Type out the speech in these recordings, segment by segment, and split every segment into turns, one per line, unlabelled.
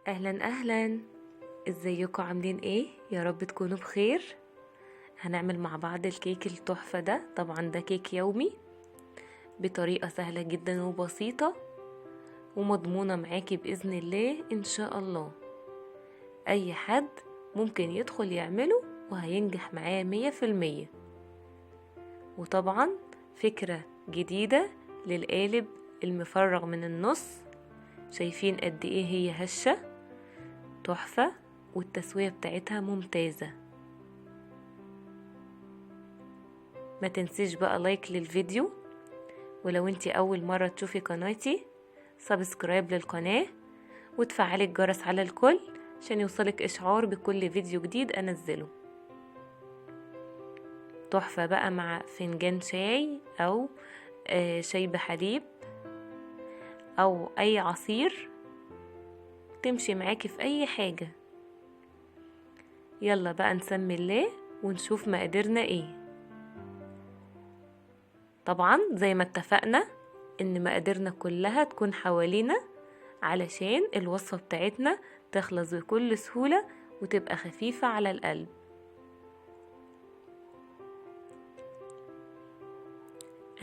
اهلا اهلا، ازيكم عاملين ايه؟ يا رب تكونوا بخير. هنعمل مع بعض الكيك التحفة ده. طبعا ده كيك يومي بطريقة سهلة جدا وبسيطة ومضمونة معاكي بإذن الله ان شاء الله. اي حد ممكن يدخل يعمله وهينجح معاه 100%. وطبعا فكرة جديدة للقالب المفرغ من النص. شايفين قد ايه هي هشة تحفة والتسوية بتاعتها ممتازة. ما تنسيش بقى like للفيديو، ولو انتي اول مرة تشوفي قناتي subscribe للقناة وتفعلي الجرس على الكل عشان يوصلك اشعار بكل فيديو جديد انزله. تحفة بقى مع فنجان شاي او شاي بحليب او اي عصير، تمشي معاكي في اي حاجة. يلا بقى نسمي الله ونشوف مقاديرنا ايه. طبعا زي ما اتفقنا ان مقاديرنا كلها تكون حوالينا علشان الوصفة بتاعتنا تخلص بكل سهولة وتبقى خفيفة على القلب.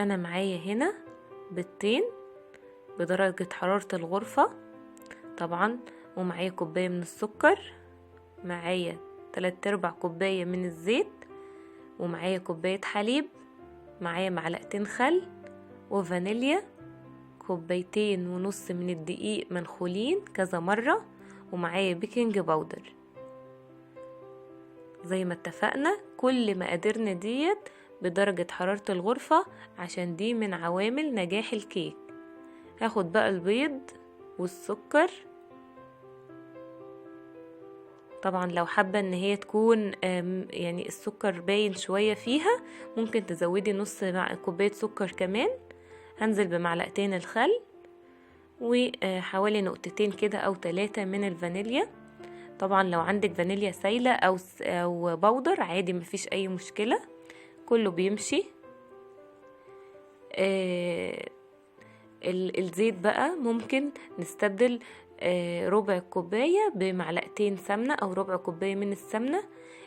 انا معايا هنا بيضتين بدرجة حرارة الغرفة طبعا، ومعايا كوباية من السكر، معايا 3/4 كوباية من الزيت، ومعايا كوباية حليب، معايا معلقتين خل وفانيليا، 2.5 كوباية من الدقيق منخولين كذا مرة، ومعايا baking powder. زي ما اتفقنا كل مقاديرنا ديت بدرجة حرارة الغرفة عشان دي من عوامل نجاح الكيك. هاخد بقى البيض والسكر. طبعا لو حابة ان هي تكون يعني السكر باين شوية فيها ممكن تزودي نص كوباية سكر كمان. هنزل بمعلقتين الخل وحوالي نقطتين كده او 3 من الفانيليا. طبعا لو عندك فانيليا سايلة او بودر عادي مفيش اي مشكلة، كله بيمشي. الزيت بقى ممكن نستبدل ربع كوباية بمعلقتين سمنة او ربع كوباية من السمنة.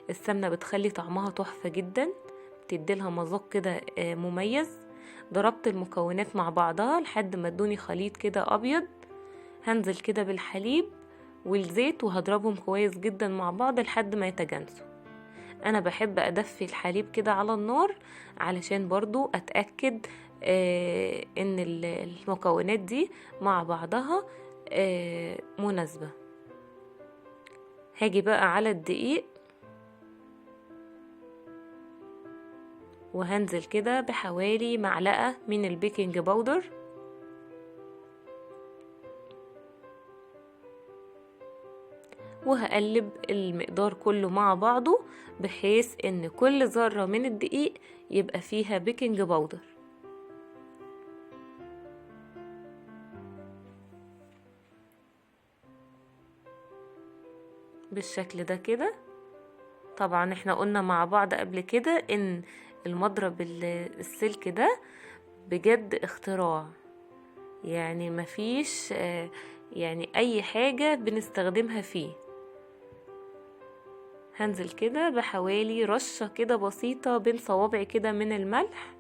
السمنة بتخلي طعمها تحفة جدا، بتديلها مذاق كده مميز. ضربت المكونات مع بعضها لحد ما ادوني خليط كده ابيض. هنزل كده بالحليب والزيت وهضربهم كويس جدا مع بعض لحد ما يتجانسوا. انا بحب ادفي الحليب كده على النار علشان برضو اتأكد ان المكونات دي مع بعضها مناسبة. هاجي بقى على الدقيق وهنزل كده بحوالي معلقة من ال baking powder، وهقلب المقدار كله مع بعضه بحيث ان كل ذرة من الدقيق يبقى فيها baking powder. بالشكل ده كده. طبعا احنا قلنا مع بعض قبل كده ان المضرب السلك ده بجد اختراع، يعني مفيش يعني اي حاجة بنستخدمها فيه. هنزل كده بحوالي رشة كده بسيطة بين صوابعي كده من الملح،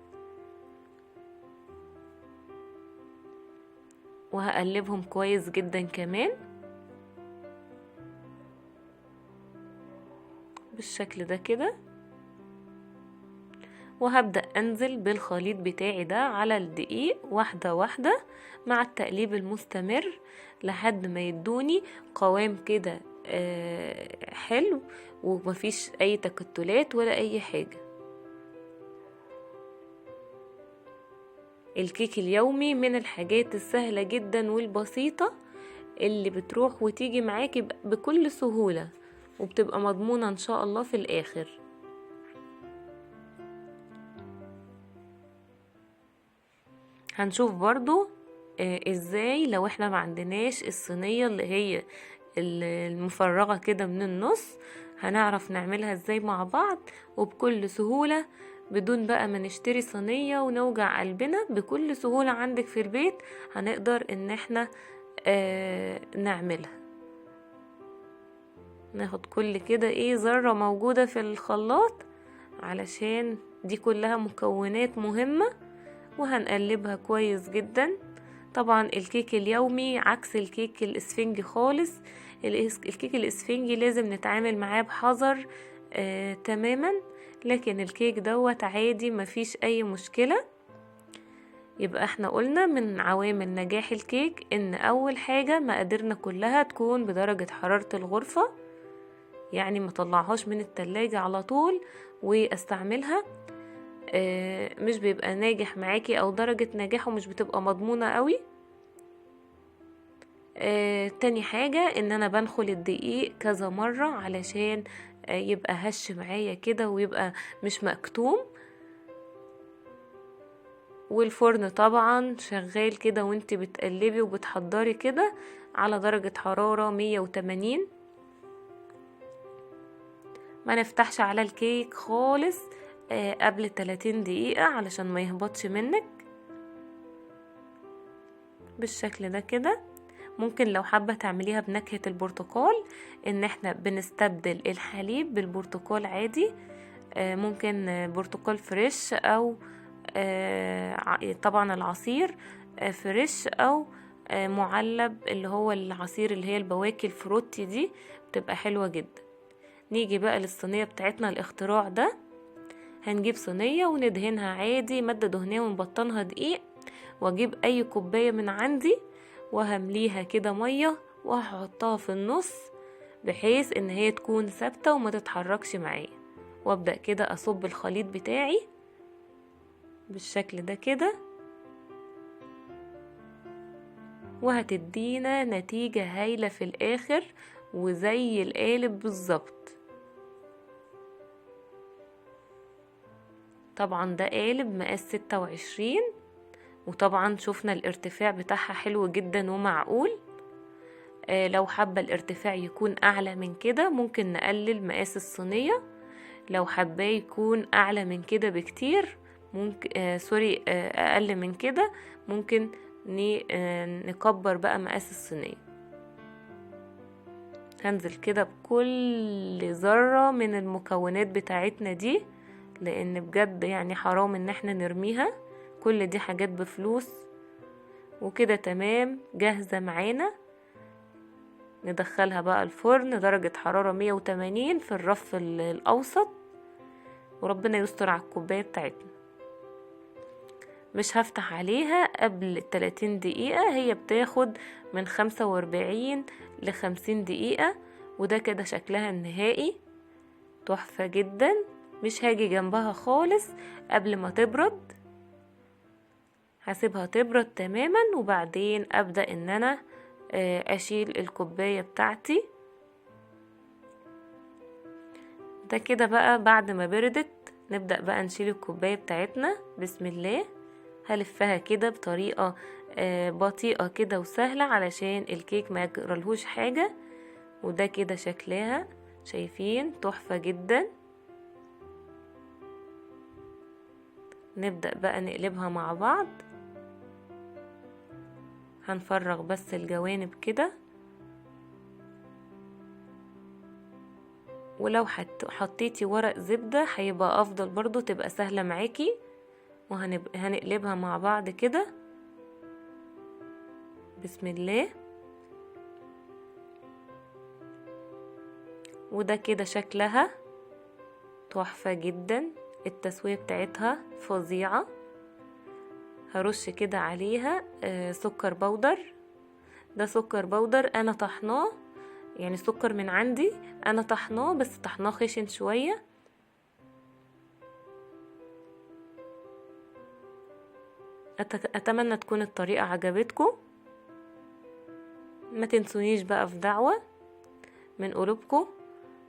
وهقلبهم كويس جدا كمان بالشكل ده كده. وهبدأ أنزل بالخليط بتاعي ده على الدقيق واحدة واحدة مع التقليب المستمر لحد ما يدوني قوام كده حلو ومفيش أي تكتلات ولا أي حاجة. الكيك اليومي من الحاجات السهلة جدا والبسيطة اللي بتروح وتيجي معاكي بكل سهولة وبتبقى مضمونة ان شاء الله في الاخر. هنشوف برضو ازاي لو احنا ما عندناش الصينية اللي هي المفرغة كده من النص هنعرف نعملها ازاي مع بعض وبكل سهولة بدون بقى ما نشتري صينية ونوجع قلبنا. بكل سهولة عندك في البيت هنقدر ان احنا نعملها. ناخد كل كده ايه ذرة موجودة في الخلاط، علشان دي كلها مكونات مهمة، وهنقلبها كويس جدا. طبعا الكيك اليومي عكس الكيك الاسفنجي خالص، الكيك الاسفنجي لازم نتعامل معاه بحذر تماما، لكن الكيك دوت عادي مفيش اي مشكلة. يبقى احنا قلنا من عوامل نجاح الكيك ان اول حاجة مقاديرنا كلها تكون بدرجة حرارة الغرفة، يعني ما طلعهاش من التلاجة على طول واستعملها، مش بيبقى ناجح معاكي او درجة نجاحه مش بتبقى مضمونة قوي. تاني حاجة ان انا بنخل الدقيق كذا مرة علشان يبقى هش معايا كده ويبقى مش مكتوم. والفرن طبعا شغال كده وانت بتقلبي وبتحضري كده على درجة حرارة 180. ما نفتحش على الكيك خالص قبل 30 دقيقة علشان ما يهبطش منك بالشكل ده كده. ممكن لو حابة تعمليها بنكهة البرتقال، ان احنا بنستبدل الحليب بالبرتقال عادي، ممكن برتقال fresh او طبعا العصير fresh او معلب، اللي هو العصير اللي هي البواكي الفروتي دي بتبقى حلوة جدا. نيجي بقى للصينية بتاعتنا الاختراع ده. هنجيب صينية وندهنها عادي مادة دهنية ونبطنها دقيق، واجيب اي كوباية من عندي وهمليها كده مية وهحطها في النص بحيث ان هي تكون ثابتة وما تتحركش معايا، وابدأ كده اصب الخليط بتاعي بالشكل ده كده، وهتدينا نتيجة هايلة في الاخر وزي القالب بالظبط. طبعا ده قالب مقاس 26، وطبعا شفنا الارتفاع بتاعها حلو جدا ومعقول. لو حابة الارتفاع يكون اعلى من كده ممكن نقلل مقاس الصينية، لو حابة يكون اعلى من كده بكتير ممكن اقل من كده ممكن نكبر بقى مقاس الصينية. هنزل كده بكل ذرة من المكونات بتاعتنا دي، لان بجد يعني حرام ان احنا نرميها، كل دي حاجات بفلوس. وكده تمام جاهزة معانا. ندخلها بقى الفرن درجة حرارة 180 في الرف الاوسط، وربنا يستر على الكوباية بتاعتنا. مش هفتح عليها قبل 30 دقيقة، هي بتاخد من 45 ل 50 دقيقة. وده كده شكلها النهائي، تحفة جدا. مش هاجي جنبها خالص قبل ما تبرد، هسيبها تبرد تماما وبعدين ابدأ ان انا اشيل الكوباية بتاعتي. ده كده بقى بعد ما بردت نبدأ بقى نشيل الكوباية بتاعتنا. بسم الله. هلفها كده بطريقة بطيئة كده وسهلة علشان الكيك ما يجرالهوش حاجة. وده كده شكلها، شايفين تحفة جدا. نبدأ بقى نقلبها مع بعض. هنفرغ بس الجوانب كده، ولو حطيتي ورق زبدة هيبقى افضل برضو، تبقى سهلة معاكي. وهنقلبها مع بعض كده. بسم الله. وده كده شكلها تحفة جدا، التسوية بتاعتها فظيعة. هرش كده عليها سكر بودر. ده سكر بودر انا طحناه، يعني سكر من عندي انا طحناه، بس طحناه خشن شوية. اتمنى تكون الطريقة عجبتكم. ما تنسونيش بقى في دعوة من قلوبكم،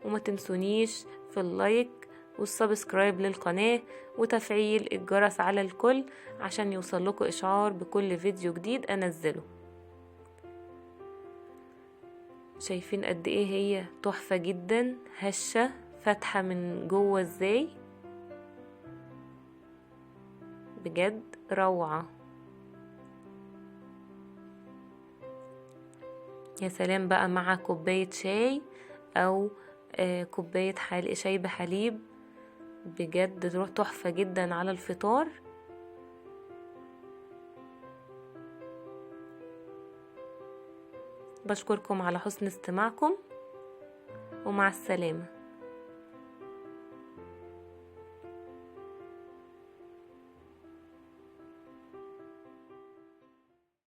وما تنسونيش في ال like وال subscribe للقناة وتفعيل الجرس على الكل عشان يوصل لكم اشعار بكل فيديو جديد انزله. شايفين قد ايه هي تحفة جدا، هشة فاتحة من جوه ازاي، بجد روعة. يا سلام بقى مع كوباية شاي او كوباية شاي بحليب. بجد تروح تحفة جدا على الفطار. بشكركم على حسن استماعكم، ومع السلامة.